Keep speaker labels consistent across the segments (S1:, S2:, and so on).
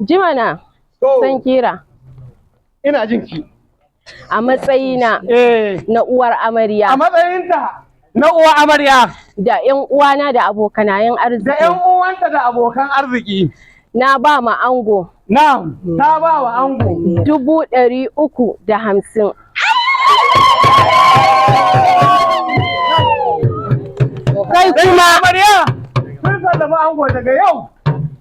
S1: Jimana,
S2: To,
S1: san kira.
S2: Ina jin ki.
S1: A matsayina na uwar amarya
S2: A matsayinta na uwa amarya
S1: da 'yan uwana da abokanayen
S2: da
S1: arziki,
S2: ƴan uwanta da abokan arziki.
S1: Na ba ma ango
S2: Na'am, ta ba wa ango
S1: 350,000. Kai kuma
S2: Amarya, sun sallama ango daga yau.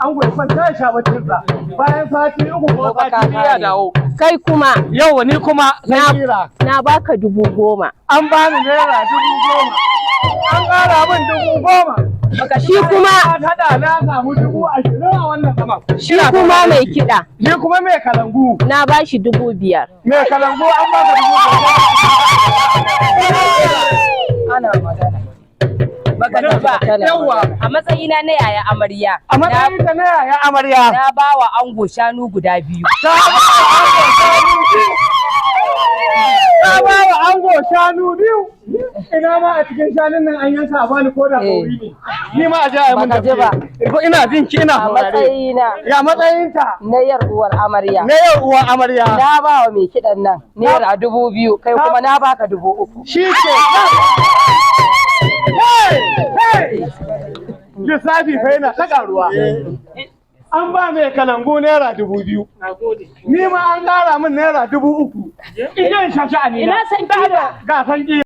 S2: Ango ya kwanta ya sha baccinsa. Bayan sati 3 ko sati 2 ya dawo.
S1: Kai kuma
S2: Yau ni kuma
S1: na,
S2: san kira.
S1: na baka 10,000.
S2: An bani naira 10,000. An ƙara min 10,000.
S1: Shi kuma
S2: Na haɗa na samu 20,000 a wannan zaman.
S1: shi kuma mai kiɗa
S2: Shi kuma mai kalangu.
S1: na bashi 5,000.
S2: Mai kalangu an baka 5,000.
S3: Ana magana. Baka ji ba.
S2: Yawwa.
S3: A matsayina na yaya amarya.
S2: A matsayin ta na yaya amarya.
S3: Na ba wa ango shanu guda biyu.
S2: Ta ba wa ango shanu biyu. Ta ba wa ango shanu biyu. Ina ma a cikin shanun nan an yanka a bani ko da kauri ne. Ni ma a ji a yi mun
S4: Baka ji ba.
S2: tafiye. Ko ina jin ki, ina
S4: A
S2: saurare.
S4: matsayina
S2: Ya matsayinta
S4: na yar uwar amarya.
S2: na yau uwa amarya.
S4: Na ba wa mai kiɗan nan naira 2,000, kai kuma na baka 3,000.
S2: Shi ke nan. Hey! Hey! Lissafi fa yana ta ƙaruwa. An ba mai kalangu naira 2,000. Ni ma an ƙara min naira 3,000. In je in sha sha'ani na.
S3: Ina san kira.
S2: Ga san kira.